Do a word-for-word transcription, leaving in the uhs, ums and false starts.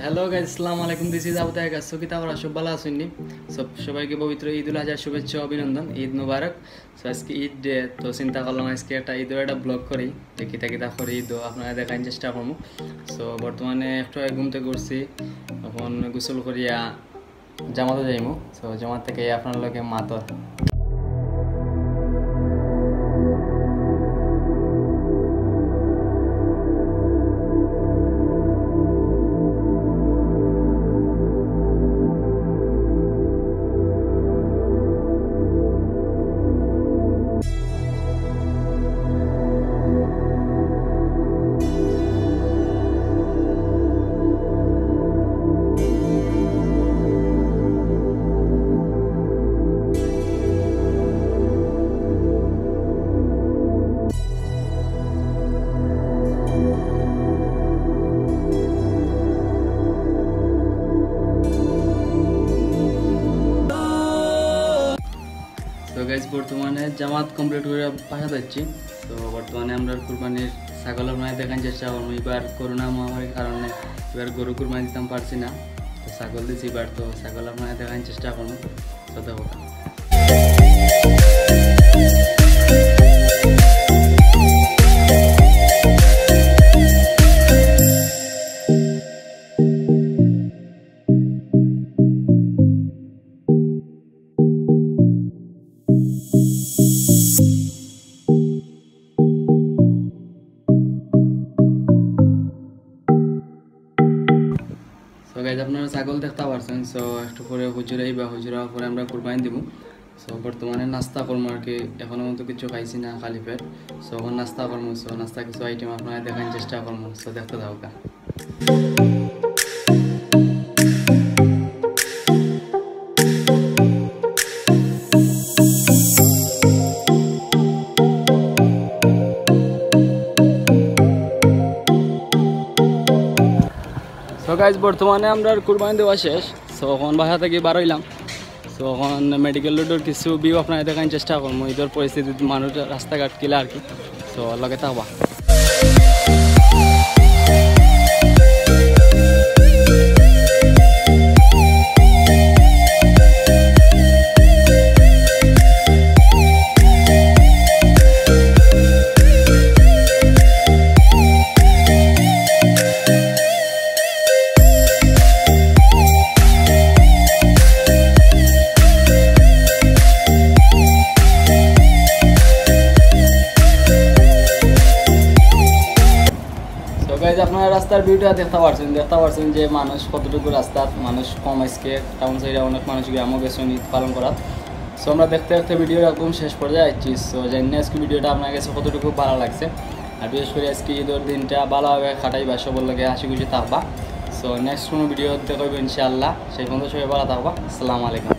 Hello guys, আসসালামু আলাইকুম। This is Abu তাহের কাসু। কিতা করা, সব ভালা আছইন নি? সব, সবাইকে পবিত্র ঈদ উল আজহার শুভেচ্ছা ও অভিনন্দন। ঈদ মোবারক। সো আজকে ঈদ ডে, তো চিন্তা করলাম আজকে একটা ঈদর একটা ব্লগ করি, যে কিতা কিতা করি ঈদো আপনারারে দেখাইন চেষ্টা করমু। সো বর্তমানে একটু আগে ঘুম থেকে উঠছি, এখন গোসল করিয়া জামাতে যাইমু। সো জামাত থেকে আপনার লগে মাতর। তো গাইস, বর্তমানে জামাত কমপ্লিট করে বাসা যাচ্ছি। তো বর্তমানে আমরা কুরবানির ছাগল আপনারারে দেখাইন চেষ্টা করমু। এবার করোনা মহামারীর কারণে এবার গরু কুরবানি দিতাম পারছি না, তো ছাগল দিছি এবার। তো ছাগল আপনারারে দেখাইন চেষ্টা করমু। তো দেখো। সো গাইস, আপনারা ছাগল দেখতা পারছইন। সো একটু পরে হুজুর আইবা, হুজুর আওয়ার পরে আমরা কুরবানি দিমু। সো বর্তমানে নাস্তা করমু আর কি, এখনো মতো কিছু খাইছি না, খালি পেট। সো এখন নাস্তা করমু। সো নাস্তা কিছু আইটেম আপনারারে দেখাইন চেষ্টা করমু। সো দেখতে থাকউক্কা। সো গাইস, বর্তমানে আমরার কুরবানি দেওয়া শেষ। সো এখন বাসা থাকি বার অইলাম। সো এখন মেডিকেল রোডর কিছু ভিউ আপনারারে দেখাইন চেষ্টা করমু, ঈদর পরিস্থিতি, মানুষ, রাস্তাঘাট কিলা আর কি। সো লগে থাকবা। সো গাইস, আপনারা রাস্তার ভিউটা দেখতা পারছইন, দেখতা পারছইন যে মানুষ কতটুকু রাস্তাত, মানুষ কম আজকে। টাউন সাইডে অনেক মানুষ গ্রামও গেছইন ঈদ পালন করাত। সো আমরা দেখতে দেখতে ভিডিওর একদম শেষ পর্যায়ে আইছি। সো জানি না আজকে ভিডিওটা আপনারার কাছে কতটুকু ভালা লাগছে, আর বিশেষ করি আজকে ঈদর দিনটা ভালাভাবে কাটাইবা, সবর লগে হাসি খুশি থাকবা। সো নেক্সট কোনো ভিডিও দেখা অইবো ইনশাআল্লাহ। সেই পর্যন্ত সবাই ভালা থাকবা। আসসালামু আলাইকুম।